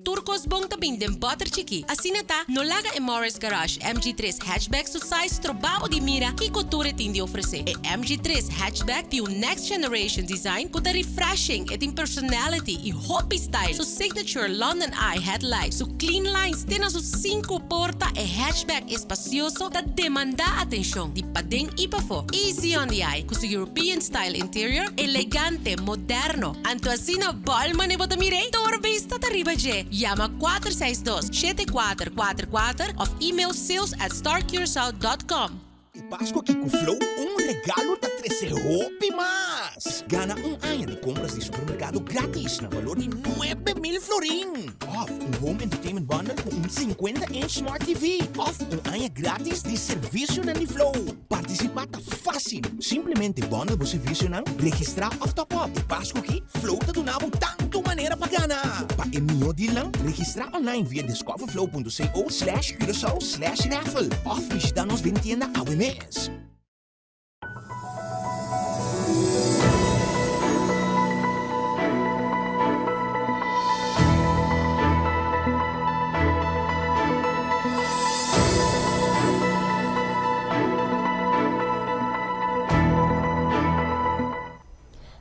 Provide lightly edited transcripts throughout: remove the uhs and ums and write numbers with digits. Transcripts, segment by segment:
Tur kos bon ta bin den bòter chikí. Asina ta, no laga e Morris Garage MG tres Hatchback su size stroba bo di mira kiko tur e tin di ofresé. E MG tres Hatchback tin un next generation design ku ta refreshing, e tin personality i hopi style. Su signature London Eye headlight, su clean lines te na su sinku porta, e hatchback espacioso ta demandá atenshon di paden i pafó. Easy on the eye ku su European style interior, elegante, moderno. Anto asina bòl mane bo ta mir'é? Tur bista ta riba dje. Yama 462 7444 òf email sales at starcuracao dot com. E Pascu aki cu Flow un regalo ta trece hopi mas! Gana un aña di compras di supermercado gratis na valor di 9000 florin! Of un home entertainment bundle cu un 50 inch smart TV! Of un aña gratis di servicionan di Flow! Participa ta facil! Simplemente bundle bo servicionan, registra of top up. E Pascu aki Flow ta duna bo tanto manera pa gana! Pa e miho dealnan, registra online via discoverflow.co slash curacao slash raffle of bishita nos den tienda awe mes.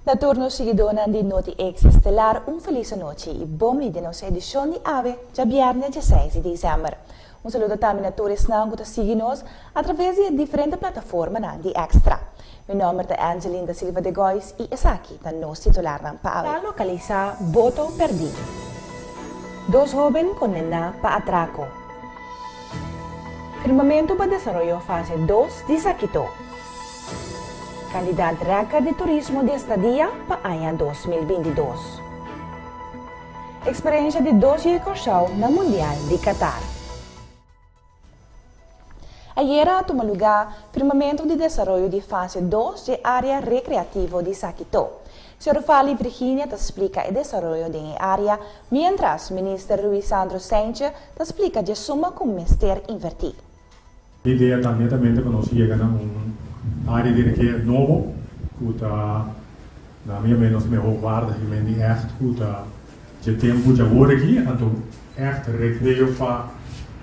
Na tur nos siguidónan di Noti Extra Estelar un felis anochi i bon bini den nos edishon di awe djabièrnè djaseis di desèmber. Un saludo tambe na tur esnan ku ta sigui nos atraves di e diferente plataformanan di Extra. Mi nòmber ta Angeline da Silva de Gois i esaki ta nos titularnan pa awe. Ta lokalisá boto pèrdí. Dos hóben kondená pa atrako. Firmamentu pa desaroyo fase dos di Sakito. Kandidat rèkòrt di turismo di estadia pa aña 2022. Eksperensha di dos yu Kòrsou na Mundial di Qatar. Ayera a tuma lugá firmamentu di desaroyo di fase dos dje área rekreativo di Sakito. Señor Fali Virginia ta splika e desaroyo den e área, miéntras Minister Ruisandro Cijntje ta splika dje suma ku mester invertí. E idea ta netamente pa nos yega na un área di rekeo nobo ku ta na mi menos mehor waardigement di ègt ku ta dje tempu djawor aki, anto ègt rekreo pa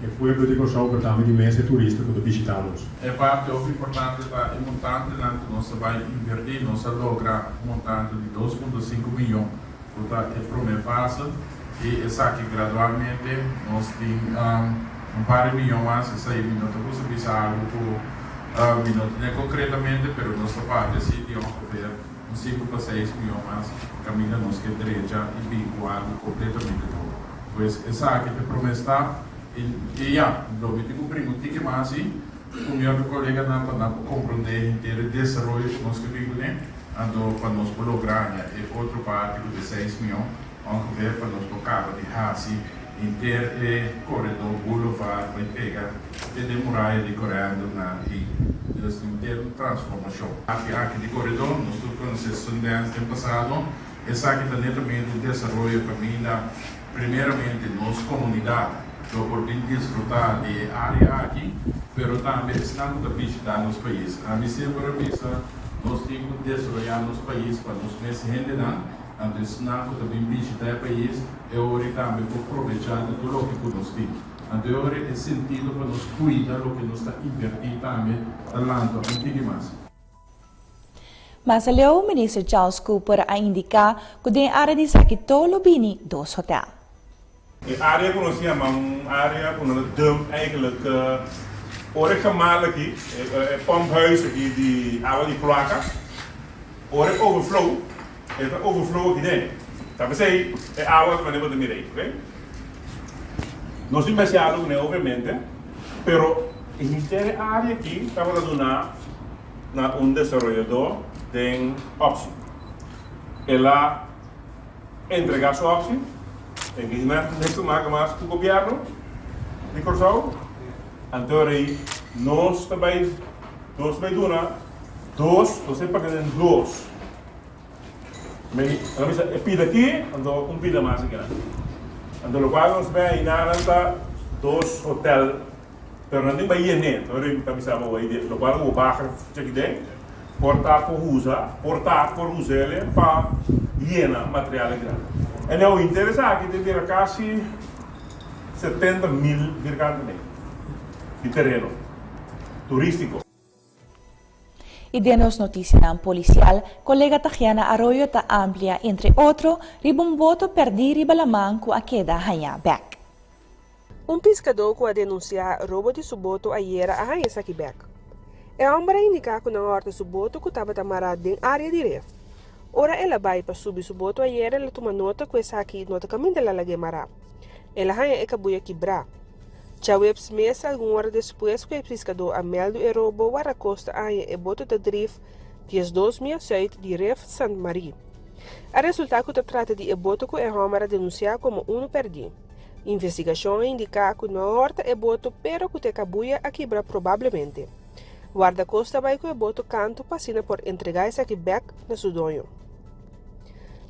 e pueblo di Kòrsou pero tambe di mes e turista ku ta bishitá nos. E parti hopi importante ta e montantenan ku nos ta bai invertí. Nos a logra un montante di 2.5 miyon ku ta e promé fase i esaki gradualmente nos tin un par di miyon mas. Esei mi no ta gusta bisa algu ku mi no tene konkretamente, pero nos ta papia si di ongeveer un sinku pa seis miyon mas kaminda nos ke drecha i bin ku algu kompletamente nobo. Pues esaki ta e promé stap i ya, lo mi tin ku bringa un tiki mas i ku mi otro koleganan pa nan por komprondé henter e desaroyo ku nos ke bin kuné. Anto pa nos por logra haña e otro parti ku ta e seis mion, ongeveer pa nos por kaba di hasi henter e koredor boulevard bai pega te den muraya di Corendon na ei. Dus henter un transformashon. Parti aki di koredor nos tur konosé Sundance den pasado. Esaki ta netamente un desaroyo kaminda Primeramente nos komunidat lo por bin disfrutá di e área aki, pero tambe esnan ku ta bishitá nos pais. Ami semper a bisa, nos tin ku desaroyá nos pais pa nos mes hendenan, anto esnan ku ta bin bishitá e pais e ora ei tambe por probechá di tur loke ku nos tin. Anto e ora e sentido pa nos kuida loke nos ta invertí tambe ta lanta un tiki mas. Mas aleu, Minister Charles Cooper a indiká ku den e área di Sakito lo bini dos hotel. E área ku nos yama un área ku nos ta dump eigenlijk ora e gemaal aki, e pomphuis aki di awa di kloaka, ora e overflow, e ta overflow aki den. Ta p'esei e awa ta manera bo ta mira ei, oke? Nos tin basiado kuné obviamente, pero henter e área aki tabata duna na un desaroyadó den opsi. El a entregá su opsi, e kisimento no ta maka mas ku gobièrnu di Kòrsou, anto rei nos ta bai nos ta bai duna dos, nos ta bai parti den dos. Mi a bisa e pida aki, anto un pida mas aki nan. Anto lokual nos bai ayiná nan ta dos hotel. Pero nan tin bai yené, ta ora ta bisa bo bai lokual ku bo baha cheki den, por ta por usa, por ta por us'ele pa yena material grandi. En nou interesa aki ta bira kasi 70.000 vierkante meter di tereno turístiko. I den nos notisianan polisial, kolega Tagiana Arroyo ta amplia entre otro riba un boto pèrdí riba laman ku a keda hañá bèk. Un piskadó ku a denunsiá robo di su boto ayera a haña esaki bèk. E hòmber a indiká ku nan a hòrta su boto ku tabata mará den área di ref. Ora el a bai pa subi su boto ayera el a tuma nota ku esaki no ta kaminda el a lag'é mará. El a haña e kabuya kibrá. Djaweps mes algun ora despues ku e piskadó a mèldu e robo Wardakosta a haña e boto ta drif 12 mia sùit di ref Sant Marie. A resultá ku ta trata di e boto ku e hòmber a denunsiá komo unu pèrdí. Investigashon a indiká ku no a hòrta e boto pero ku te kabuya a kibra probablemente. Wardakosta bai ku e boto kantu pa asina por entregá esaki bèk na su doño.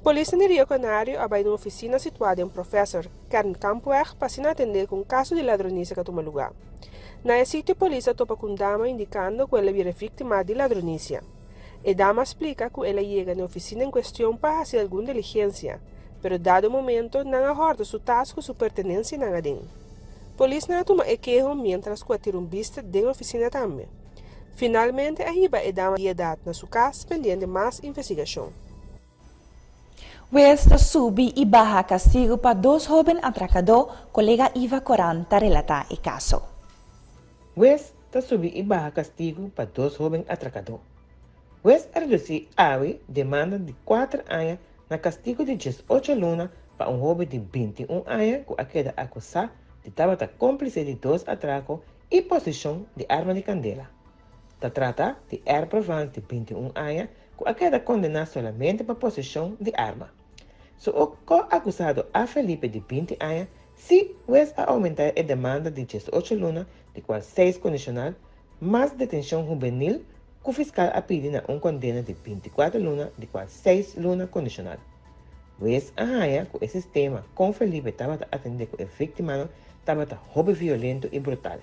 Polisnan di Rio Canario a bai na un ofisina situá den Professor Kernkampweg pa asina atendé ku un kaso di ladronisia ku a tuma lugá. Na e sitio polis a topa ku un dama indikando ku el a bira víktima di ladronisia. E dama a splika ku el a yega na e ofisina en kuestion pa hasi algun diligensia, pero dado momento nan a hòrta su tas ku su pertenensianan aden. Polisnan a tuma e keho miéntras ku a tira un bista den e ofisina tambe. Finalmente a hiba e dama di edat na su kas pendiente mas investigashon. Wes ta subi i baha kastigu pa dos hóben atrakadó, kolega Iva Koran ta relatá e kaso. Wes ta subi i baha kastigu pa dos hóben atrakadó. Wes a redusí awe demanda di kuater aña na kastigu di 18 luna pa un hóben di 21 aña ku a keda akusá di tabata kómplise di dos atrako i poseshon di arma di kandela. Ta trata di R. Provence di 21 aña ku a keda kondená solamente pa poseshon di arma. Su ko-akusado A. Felipe di 20 aña sí wes a oumentá e demanda di 18 luna di kual seis kondishonal mas detenshon hubenil ku fiskal a pidi na un kondena di 24 luna di kual seis luna kondishonal. Wes a haña ku e sistema kon Felipe tabata atendé ku e víktimanan tabata hopi violento i brutal.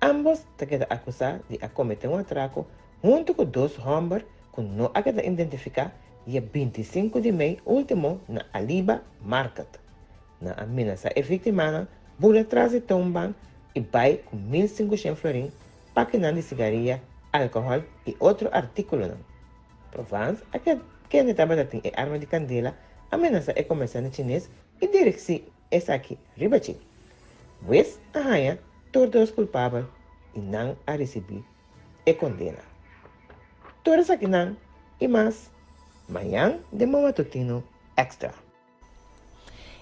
Ámbos ta keda akusá di a kometé un atrako huntu ku dos hòmber ku no a keda identifiká dia 25 di mei último na Aliba Market. Nan a menasá e víktimanan bula tras di toonbank i bai ku 1500 florin, pakinan di sigaria, alkohòl i otro artíkulonan. Provence a kende tabata tin e arma di kandela a menasá e komersiante chines i dirigí esaki riba dje. Wes a haña tur dos kulpabel i nan a risibí e kondena. Tur esakinan i mas mañan den bo matutino Extra.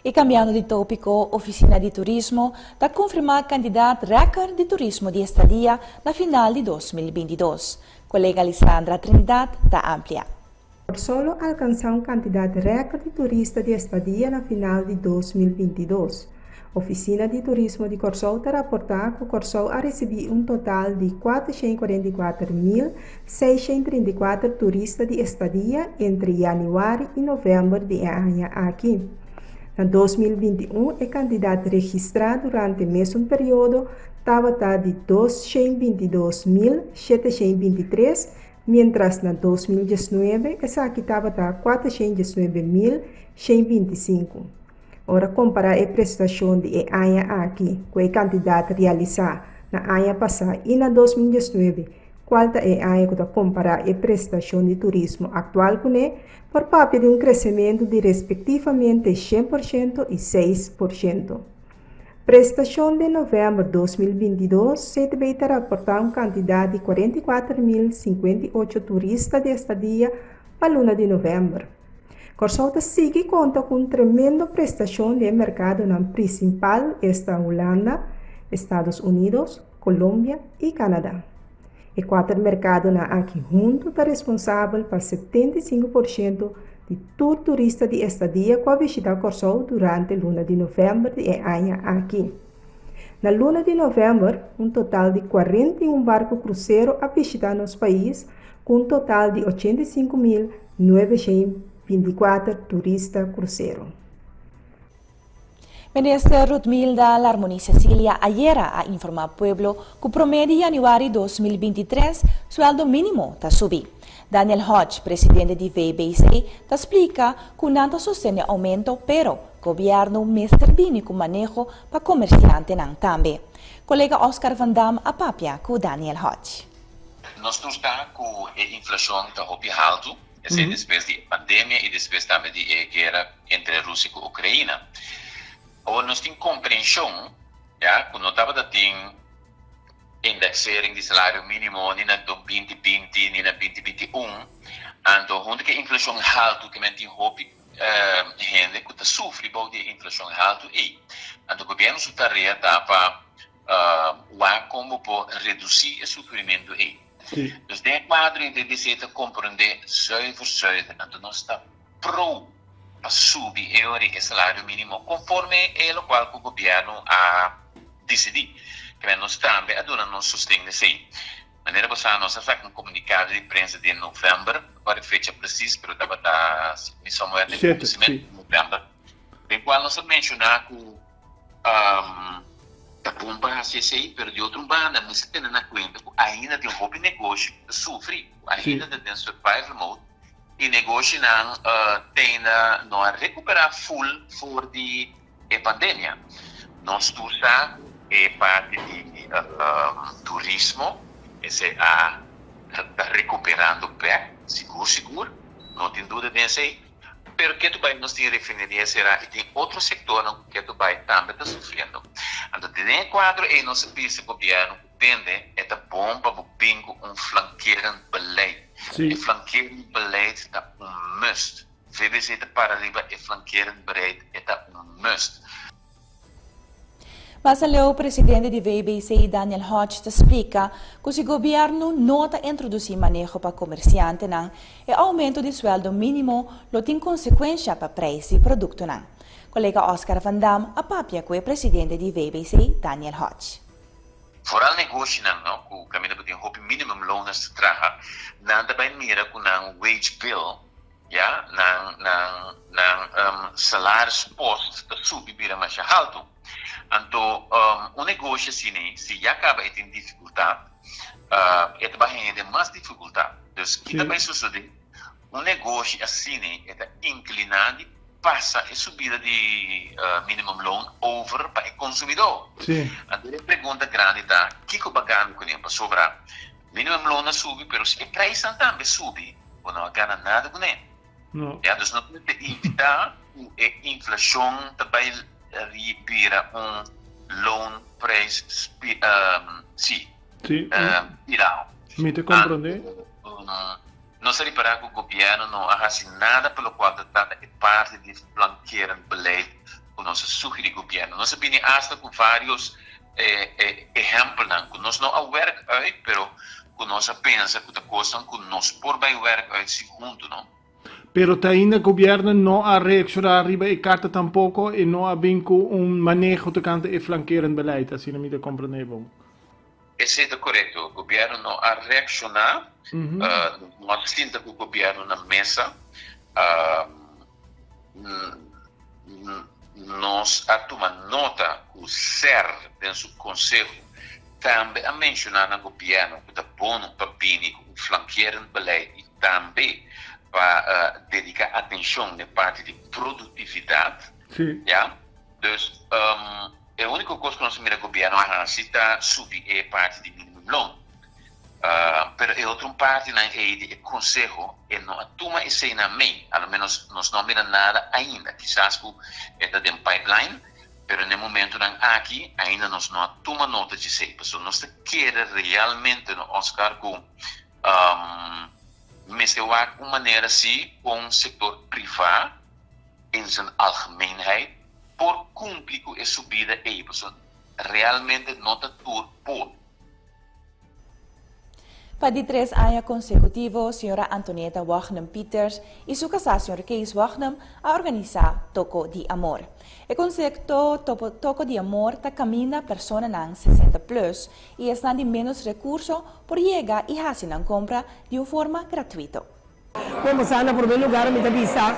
I kambiando di tópiko, Ofisina di Turismo ta konfirmá kantidat rèkòrt di turismo di estadia na final di 2022. Kolega Lisandra Trinidad ta amplia. Kòrsou lo alkansá un kantidat rèkòrt di turista di estadia na final di 2022. Ofisina di Turismo di Kòrsou ta raportá ku Kòrsou a risibí un total di 444.634 turista di estadia entre yanüari i novèmber di e aña aki. Na 2021 e kantidat registrá durante mesun periodo tabata di 222.723, miéntras na 2019 esaki tabata 419.125. Ora kompará e prestashon di e aña aki ku e kantidat realisá na aña pasá i na 2019, kual ta e aña ku ta kompará e prestashon di turismo aktual kuné, por papia di un kresementu di respektivamente 100% i 6%. Prestashon den novèmber 2022, CTB ta raportá un kantidat di 44.058 turista di estadia pa luna di novèmber. Kòrsou ta sigui konta ku un tremendo prestashon den merkadonan prinsipal, esta Hulanda, Estados Unidos, Colombia i Canada. E kuater merkadonan aki huntu ta responsabel pa 75% di tur turista di estadia ku a bishitá Kòrsou durante luna di novèmber di e aña aki. Na luna di novèmber, un total di 41 barku krusero a bishitá nos pais ku un total di 85.924 turista krusero. Minister Ruthmilda Larmonie-Cecilia ayera a informá pueblo ku promé di yanüari 2023 suèldo mínimo ta subi. Daniel Hodge, presidente di VBC, ta splika ku nan ta sostené oumento, pero gobièrnu mester bini ku maneho pa komersiantenan tambe. Kolega Oscar Van Dam a papia ku Daniel Hodge. Nos tur sa ku e inflashon ta hopi haltu, esei despues di e pandemia i despues tambe di e guera entre Rusia ku Ukraina. Awor nos tin komprenshon ya ku no tabata tin indexering di salario mínimo ni na 2020 ni na 2021. Anto huntu ku e inflashon haltu ke men tin hopi hende ku ta sufri bou di e inflashon haltu ei. Anto gobièrnu su tarea ta pa wak kon bo por redusí e sufrimentu ei. Dus den e kuadro ei VBC ta komprendé zuiver zuiver. Anto nos ta pro pa subi e ora e salario mínimo konforme e lokual ku gobièrnu a disidí. Kibè nos tambe a duna nos sosten na esei. Manera bo sa nos a saka un komunikado di prensa den novèmber, no kòrda e fecha presis pero tabata si mi somewhere den kuminsamentu di novèmber, den kual nos a menshoná ku ta bon pa hasi esei, pero di otro banda mester tene na kuenta ku ainda tin hopi negoshi ku ta sufri, ku ainda ta den survival mode i negoshinan te ainda no a rekuperá ful for di e pandemia. Nos tur sa ku e parti di turismo esei a ta rekuperando bèk, sigur sigur, no tin duda den esei. Pero ketu bai nos tin refineria será i tin otro sektornan ku ketu bai tambe ta sufriendo. Anto den e kuadro ei nos a bisa gobièrnu ku tende e ta bon pa bo bin ku un flankerend beleid. E flankerend beleid ta un must. VBC ta para riba e flankerend beleid, e ta un must. Mas aleu, presidente di VBC Daniel Hodge ta splika ku si gobièrnu no ta introdusí maneho pa komersiantenan, e oumento di suèldo mínimo lo tin konsekuensha pa preis di produktonan. Kolega Oscar van Dam a papia ku e presidente di VBC Daniel Hodge. Foral negoshinan no ku kaminda ku tin hopi minimum loaners ta traha, nan ta bai mira ku nan wage bill Ya, nan nan nan salaris post ta subi bira masha haltu. Anto un negoshi asina si ya kaba e tin difikultat, e ta bai haña den mas difikultat. Dus ki ta bai sosodé? Un negoshi asina e ta inkliná di pasa e subida di minimum loon over pa e konsumidó. Anto e pregunta grandi ta, kiko bo a gana kuné? Pasobra minimum loon a subi, pero si e prijsnan tambe subi, bo no a gana nada kuné. No. Ya, dus nos mester evitá ku e inflashon ta bai bira un loonprijs sí, Sí, spiraal. Mi ta komprondé. Nos a ripará ku gobièrnu no a hasi nada pa lokual ta trata e parti di flankerend beleid ku nos a sugerí gobièrnu. Nos a bini asta ku vários ehèmpelnan ku nos no a wèrk uit, pero ku nos a pensa ku ta kosnan ku nos por bai wèrk uit si huntu, no. Pero te ainda gobièrnu no a reakshoná riba e karta tampoko i no a bin ku un maneho tokante e flankerend beleid, asina mi ta komprendé bon. Esei ta korekto. Gobièrnu no a reakshoná, no a sinta ku gobièrnu na mesa. Nos a tuma nota ku ser den su konseho tambe a menshoná na gobièrnu ku ta bono pa bini ku un flankerend beleid i tambe pa dediká atenshon n'e parti di produktividat. Ya. Dus e úniko kos ku nos a mira gobièrnu a hasi ta subi e parti di minimumloon. Pero e otro un partinan ei di e konseho e no a tuma eseinan mee, a lo menos nos no a mira nada ainda. Kisas ku e ta den pipeline, pero n'e momentunan aki ainda nos no a tuma nota dje esei. Pasobra nos ta kere realmente no Oscar ku mester wak un manera si kon sektor privá in zijn algemeenheid por kumpli ku e subida ei, pasobra realmente no ta tur por. Pa di tres aña konsekutivo, señora Antonieta Wagnum Pieters i su kasá señor Kees Wagnum a organisá Toko di Amor. E konsepto Toko di Amor ta kaminda personanan 60 plus i esnan di ménos rekurso por yega i hasi nan kompra di un forma gratuito. Bon bo sa, na promé lugar mi ta bisa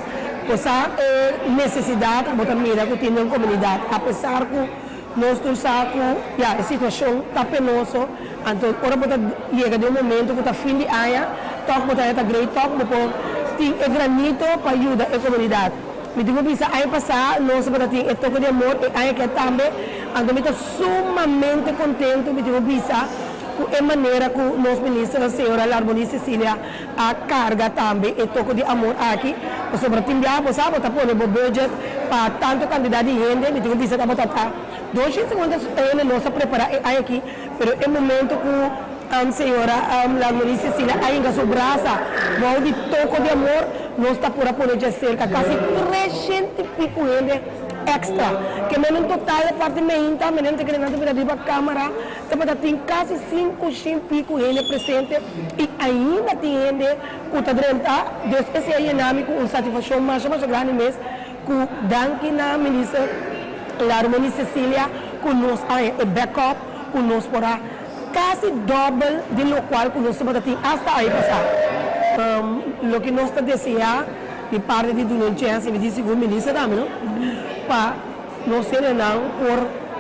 bo sa e nesesidat ku bo ta mira ku tin den komunidat. Apesar ku nos tur sa ku ya e situashon ta penoso, anto ora bo ta yega den un momento ku ta fin di aña, tòg bo ta haña ta great tòg bo por tin e granito pa yuda e komunidat. Mi tin ku bisa aña pasá nos tabata tin e Toko di Amor, e aña akí tambe, anto mi ta sumamente kontentu, mi tin ku bisa ku e manera ku nos minister señora Larmonie Cecilia a karga tambe e Toko di Amor aki, pasobra tin biaha bo sa bo ta pone bo budget pa tantu kantidat di hende, mi tin ku bisa tabata ta 250 hende nos a prepará e aña aki, pero e momento ku Señora Larmonie Cecilia a hinka su brasa bou di Toko di Amor, nos ta por a pone djaserka kasi treshent i piku hende èkstra. Ke men en total e parti meinta, menen ta kere nan ta mira riba kamara, tabata tin kasi 500 piku hende presente i ainda tin hende ku ta drenta. Dus esei a yena mi ku un satisfakshon masha masha grandi mes ku danki na Minister Larmonie Cecilia ku nos a haña e backup ku nos por a Kasi dòbel di lokual ku nos tabata tin asta aña pasá. Loke nos ta deseá di parti di Duna un Chèns i mi di sigur Minister tambe no, pa nos hendenan por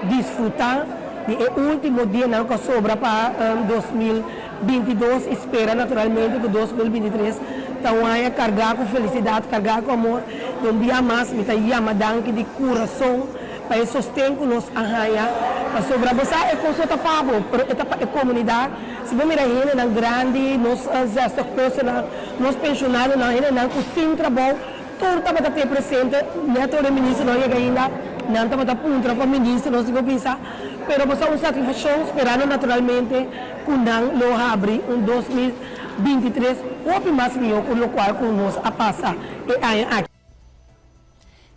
disfrutá di e último dianan ku a sobra pa 2022 i spera naturalmente ku 2023 ta un aña kargá ku felisidat, kargá ku amor. I un bia mas mi ta yama danki di kurason Pa e sosten ku nos a haña, pasobra bo sa e kos no ta pa bo, pero e ta pa e komunidat. Si bo mira hendenan grandi, nos zestigplussernan, nos penshonadonan, hendenan ku sin trabou, tur tabata te presente. Nèt ora e minister no a yega ainda, nan tabata puntra pa minister, nos tin ku bisa. Pero bo sa un satisfakshon, sperando naturalmente ku nan lo habri un 2023 hopi mas mihó ku lokual ku nos a pasa e aña aki.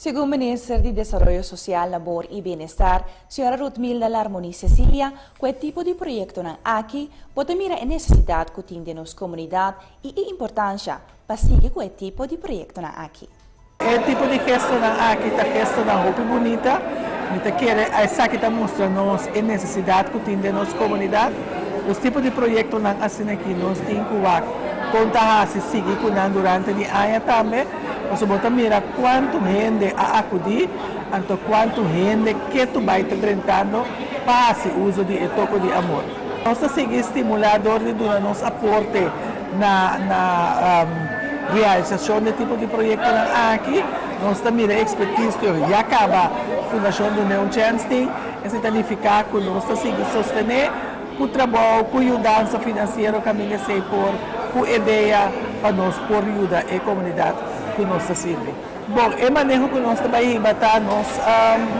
Segun Minister di Desaroyo Sosial, Labor i Bienestar, Sra. Ruthmilda Larmonie-Cecilia, ku e tipo di proyektonan aki bo ta mira e nesesidat ku tin den nos komunidat i e importansha pa sigui ku e tipo di proyektonan aki. E tipo di gestonan aki ta gestonan hopi bunita. Mi ta kere esaki ta mustra nos e nesesidat ku tin den nos komunidat. Los tipo di proyektonan asina aki nos tin ku wak kon ta hasi sigui ku nan durante di aña tambe. Pasobra bo ta mira kuantu hende a akudí, anto kuantu hende ketu bai ta drentando pa hasi uso di e toko di amor. Nos ta sigui stimulá dor di duna nos aporte na na realisashon di e tipo di proyektonan aki. Nos ta mira e ekspertis ku ya kaba Fundashon Dun'é un Chèns tin. Esei ta nifiká ku nos ta sigui sostené ku trabou, ku yudansa finansiero kaminda esei por, ku idea pa nos por yuda e komunidat ku nos ta sirbi. Bon, e maneho ku nos ta bai hiba ta nos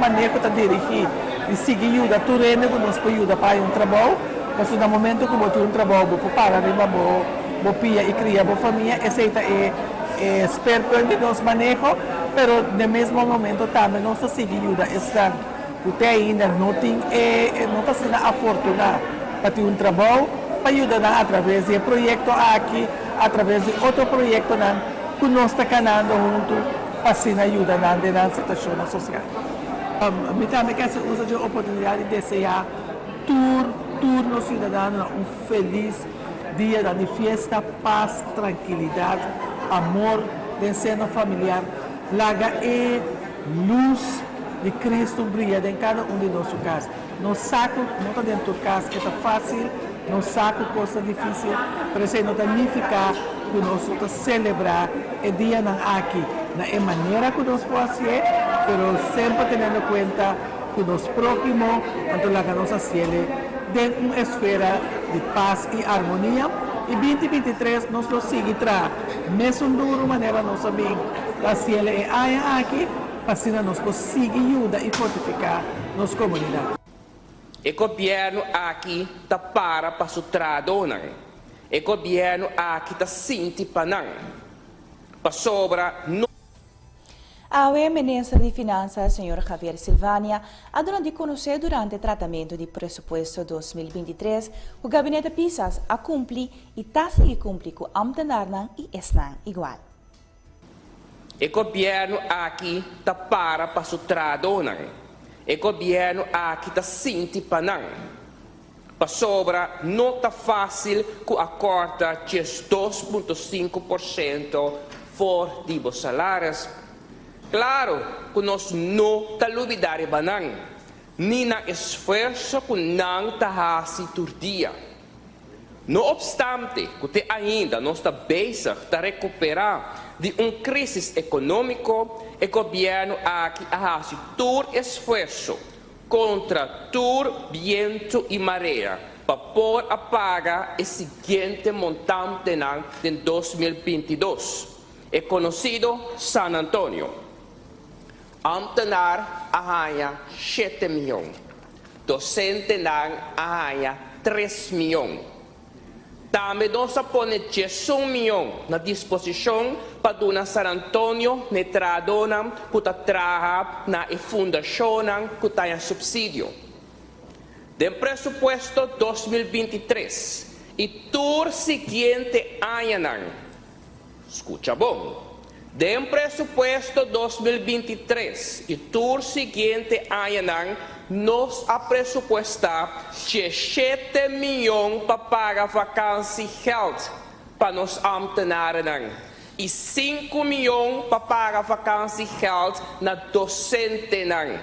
maneho ta dirigí di sigui yuda tur hende ku nos por yuda pa haña un trabou, pasobra na momento ku bo tin un trabou bo por para riba bo bo pia i kria bo famia, esei ta e e speerpunt di nos maneho, pero den mesmo momento tambe nos ta sigui yuda esnan. Ku te ainda no tin e no ta asina afortuná pa tin un trabou pa yuda nan atraves di e proyekto aki, atraves di otro proyektonan ku nos ta kanando huntu pa asina yuda nan den nan situashonnan sosial. Mi tambe ke hasi uso di e oportunidat di deseá tur tur nos siudadanonan un felis dianan di fiesta, pas, trankilidat, amor den seno familiar. Laga e lus di Cristo bria den cada un di nos su cas. Nos sa cu no ta den tur cas e ta facil, nos sa cu cos ta dificil, pero esey no ta nifica cu nos no ta celebra e dianan aki na e manera cu nos por hacié, pero semper teniendo cuenta cu nos prohimo, anto laga nos haciele den un esfera di paz y armonia. Y 2023 nos lo sigui traha mesun duro manera nos a bin ta haciele e aña aki, pa asina nos por sigui yuda y fortifica nos comunidad. E gobièrnu aki ta para pa su trahadónan. E gobièrnu aki ta sinti pa nan. Pasobra no. Awe Minister di Finansa señor Javier Silvania a duna di conoce durante tratamento di presupuesto 2023 cu Gabinete Pisas a cumpli y ta sigui cumpli cu ambtenaarnan y esnan igual. E gobièrnu aki ta para pa su trahadónan. E gobièrnu aki ta sinti pa nan. Pasobra no ta fásil ku a kòrta 12.5% for di bo salaris. Klaro ku nos no ta lubidá riba nan, ni nan esfuerso ku nan ta hasi tur dia. No opstante ku te ainda nos ta bezig ta rekuperá di un krísis ekonómiko, e gobièrnu aki a hasi tur esfuerso kontra tur bientu i marea pa por a paga e siguiente montantenan den 2022, e konosido San Antonio. Ámtenar a haña shete mion. Dosentenan a haña tres mion. Tambe nos a pone 11 mion na disposishon pa duna San Antonio n'e trahadónan ku ta traha na e fundashonnan ku ta haña supsidio. Den presupuesto 2023 i tur siguiente añanan, Skucha bon. Den presupuesto 2023 i tur siguiente añanan nos a presupuestá 17 mion pa paga vakansiegeld pa nos ámtenarenan i 5 mion pa paga vakansiegeld na dosentenan.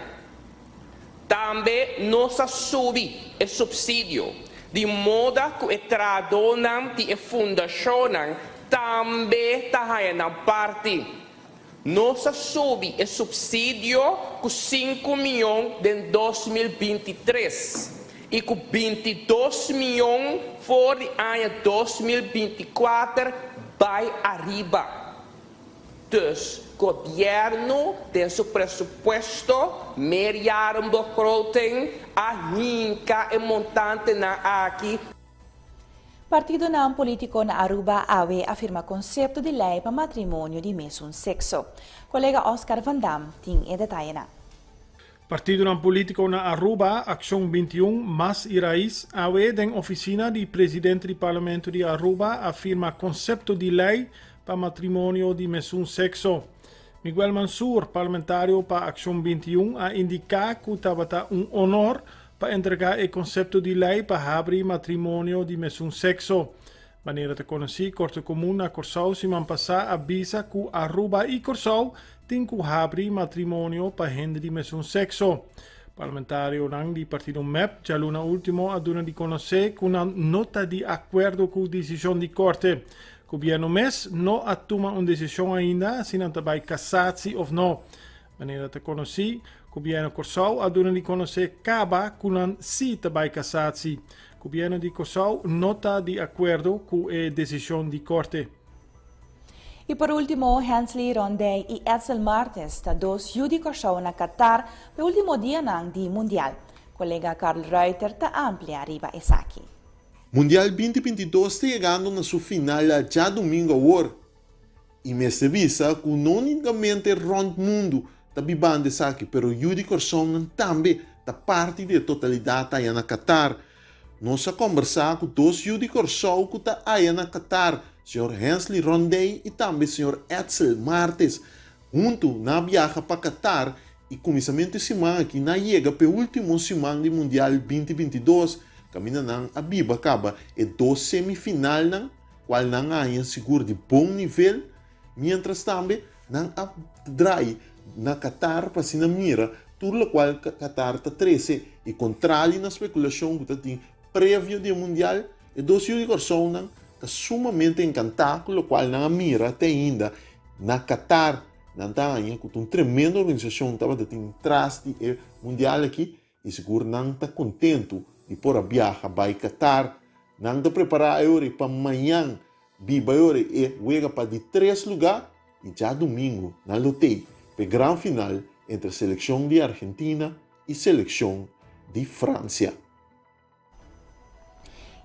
Tambe nos a subi e supsidio di moda ku e trahadónan di e fundashonnan tambe ta haña nan parti. Nos a subi e supsidio ku 5 mion den 2023 i ku 22 mion for di aña 2024 bai ariba. Dus, gobièrnu den su presupuesto meerjarenbegroting a hinka e montantenan aki. Partidonan polítiko na Aruba awe a firma konsepto di lei pa matrimonio di mesun sekso. Kolega Oscar Van Dam tin e detayenan. Partidonan polítiko na Aruba, Akshon 21, MAS i Raiz, awe den ofisina di presidente di Parlamento di Aruba a firma konsepto di lei pa matrimonio di mesun sekso. Miguel Mansur, parlamentario pa Akshon 21, a indiká ku tabata un honor pa entregá e konsepto di lei pa habri matrimonio di mesun sekso. Manera ta konosí, Korte Komun na Kòrsou siman pasá a bisa ku Aruba i Kòrsou tin ku habri matrimonio pa hende di mesun sekso. Parlamentarionan di partido MEP djaluna último a duna di konosé ku nan no ta di akuerdo ku desishon di korte. Gobièrnu mes no a tuma un desishon ainda si nan ta bai kasatsi òf no. Manera ta konosí, gobièrnu Kòrsou a duna di konosé kaba ku nan sí ta bai kasatsi. Gobièrnu di Kòrsou no ta di akuerdo ku e desishon di korte. I por último, Hensley Rondey i Edsel Martes ta dos yu di Kòrsou na Qatar pa e último dianan di Mundial. Kolega Carl Ruiter ta amplia riba esaki. Mundial 2022 ta yegando na su final djadumingu awor. I mester bisa ku no únikamente rònt mundu ta bibando esaki, pero yu di Kòrsounan tambe ta parti di e totalidat aya na Qatar. Nos a kòmbersá ku dos yu di Kòrsou ku ta aya na Qatar, señor Hensley Rondey i tambe señor Edsel Martes. Huntu nan a biaha pa Qatar i kuminsamentu e siman aki nan a yega pa e último siman di Mundial 2022, kaminda nan a biba kaba e dos semifinalnan, kual nan a haña sigur di bon nivel, miéntras tambe nan a drai na Qatar pa asina mira tur lokual Qatar ta trese i kontrali na spekulashon ku ta tin previo di e Mundial, e dos yu di Kòrsounan ta sumamente enkantá ku lokual nan a mira te ainda na Qatar. Nan ta haña ku ta un tremendo organisashon tabata tin tras di e Mundial aki i sigur nan ta kontentu di por a biaha bai Qatar. Nan ta prepará e ora pa mañan biba e ora e wega pa di tres lugá i djadumingu nan lo tei pa e gran final entre selekshon di Argentina i selekshon di Fransia.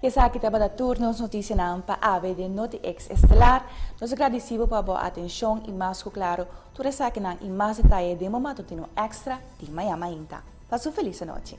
Esaki tabata tur nos notisianan pa awe den Noti X Estelar. Nos ta gradisí bo pa bo atenshon i mas ku klaro tur esakinan i mas detaye den bo matutino extra di mañan mainta. Pasa un felis anochi.